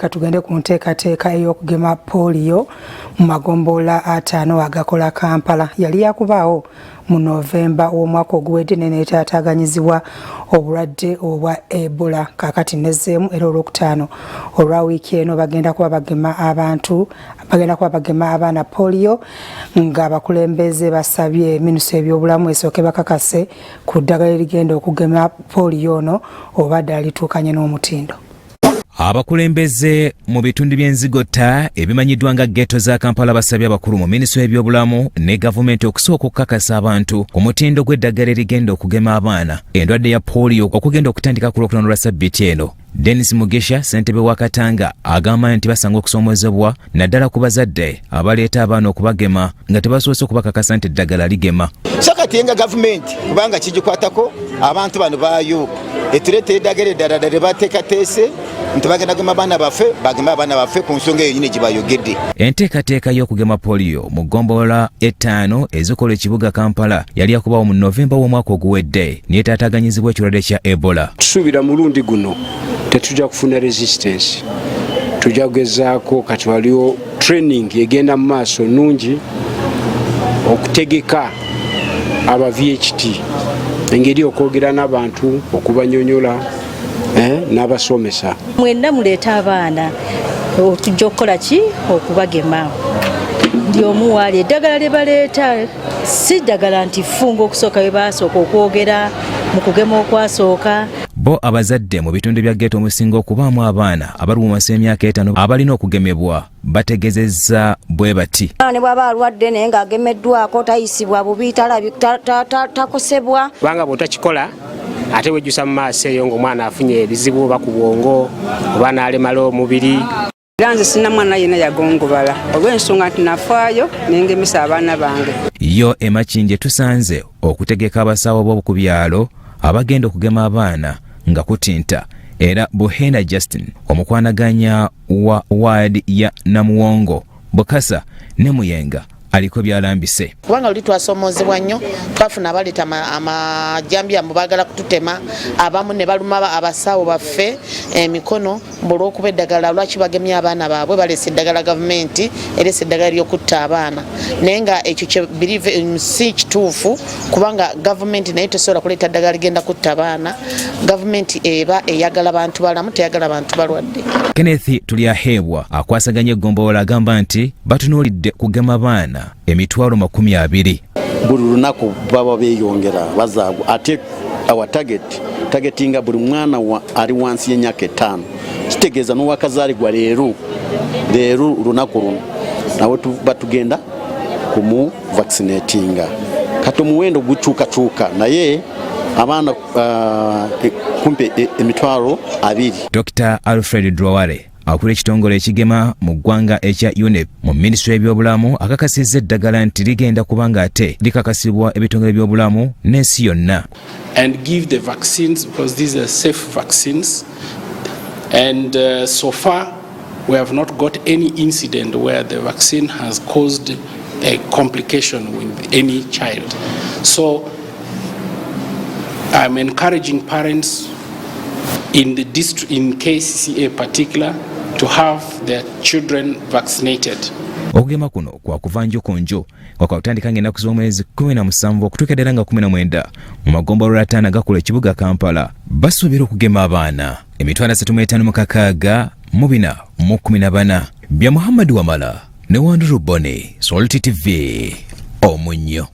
Katugende ku nteekateeka ey'okugema pooliyo mu magombolola 50 agakola Kampala. Yali yakubaawo mu Novemba w'omwaka oguwedde neneetaataaganyizibwa obulwadde obwa Ebola. Kaakati nezzeemu era olwokutaano olwa wiiki eno bagenda kuba bagema abantu, bagenda kuba bagema abaana pooliyo, ng'abakulembeze basabye minisitule y'ebyobulamu esooke bakakase ku ddagala erigenda okugema pooliyo ono oba ddala lituukanye n'omutindo. Abakulembeze mu bitundu by'enzigotta ebimanyiddwa nga ghetto za Kampala basabye abakulu mu minisitule y'ebyobulamu ne gavumenti okusooka okukakasa abantu ku mutindo gw'eddagala erigenda okugema abaana endwadde ya pooliyo okugenda okutandika ku Lwokutaano lwa ssabbiiti eno. Denis Mugisha, ssentebe wa Katanga, agamba nti basanga okusoomozebwa naddala ku bazadde abaleeta abaana okubagema nga tebasoose okubakakasa nti eddagala ligema. So kati nga gavumenti, kubanga kigikwatako, abantu bano baayo etuleetera eddagala eddala ddala bateekateese nti bagenda gema abaana baffe, bageme abaana baffe ku nsonga eyo nyini gye bayogedde. Enteekateeka y'okugema poliyo mu ggombolola 5 ezikola ekibuga Kampala yali yakubaawo mu Novemba w'omwaka oguwedde, neetaataaganyizibwa ekirwadde kya Ebola. Tusuubira mulundi guno tetujja kufuna resistance, tujja kugezaako. Kati waliwo training egenda mu maaso nungi okutegeka aba VHT engeri okwogera n'abantu, okubanyonyola n'abasomesa. Mwenna muleete abaana, tujja okukola ki okubagema. Ndi omuwaali eddagala lye baleeta si ddagala nti ffunga okusooka bwe baasooka okwogera mu kugema okwasooka. Bo abazadde mu bitundu bya ghetto omusinga okubaamu abaana abali mu wansi w'emyaka 5 abalina okugemebwa bategezezza bwe bati. Ne bw'aba alwadde naye ng'agemeddwako tayisibwa bubi, takosebwa. Kubanga bw'otakikola ate wejjusa mu maaso eyo ng'omwana afunye ebizibu oba ku bwongo oba n'alemala omubiri. Era nze sina mwana yenna yagongobala olw'ensonga nti nafaayo nengemesa abaana bange. Yo e Makindye tusanze okutegeka abasawo b'oku byalo abagenda okugema abaana nga kutinta, era Buhena Justin, omukwanaganya wa waadi ya Namuwongo, Bukasa ne Muyenga, aliko byalambise. Kubanga luli twasomoozebwa nnyo, twafuna abaleeta amajambiya mbu baagala kututema, abamu ne baluma abasawo baffe emikono mbu olw'okuba eddagala lwaki bagemye abaana baabwe, baleese eddagala, gavumenti ereese eddagala ly'okutta abaana. Naye nga ekyo kye believe si kituufu, kubanga gavumenti naye tesobola kuleeta ddagala ligenda kutta abaana. Gavumenti eba eyagala bantu balamu, teyagala bantu balwadde. Kenneth Tulyaheebwa, akwasaganya eggombolola, agamba nti batunuulidde kugema baana 200,000. Buli lunaku baba beeyongera bazaagwa, ate our target targetinga buli mwana ali wansi y'emyaka 5. Kitegeeza n'owakazaaligwa leero leero, lunaku luno, nawe batugenda kumu vaccinatinga. Kati omuwendo gukyukakyuka, naye abaana kumpi 20,000. Dr Alfred Droware, akulira ekitongole ekigema mu ggwanga ekya UNEP mu minisitule y'ebyobulamu, akakasizza eddagala nti ligenda kuba nga ate likakasibwa ebitongole by'obulamu n'ensi yonna. And give the vaccines because these are safe vaccines. And so far, we have not got any incident where the vaccine has caused a complication with any child. So I'm encouraging parents in the district, in KCCA particular, to have their children vaccinated. Okugema kuno kwakuva nju ku nju nga kwakutandika ng'ennaku z'omwezi 17 okutuuka ddala nga 19 mu magombolola 5 agakola ekibuga Kampala. Basuubira okugema abaana 356,414. Bya Muhammad Wamala ne Wanduru Boni, Salt TV, Omunnyo.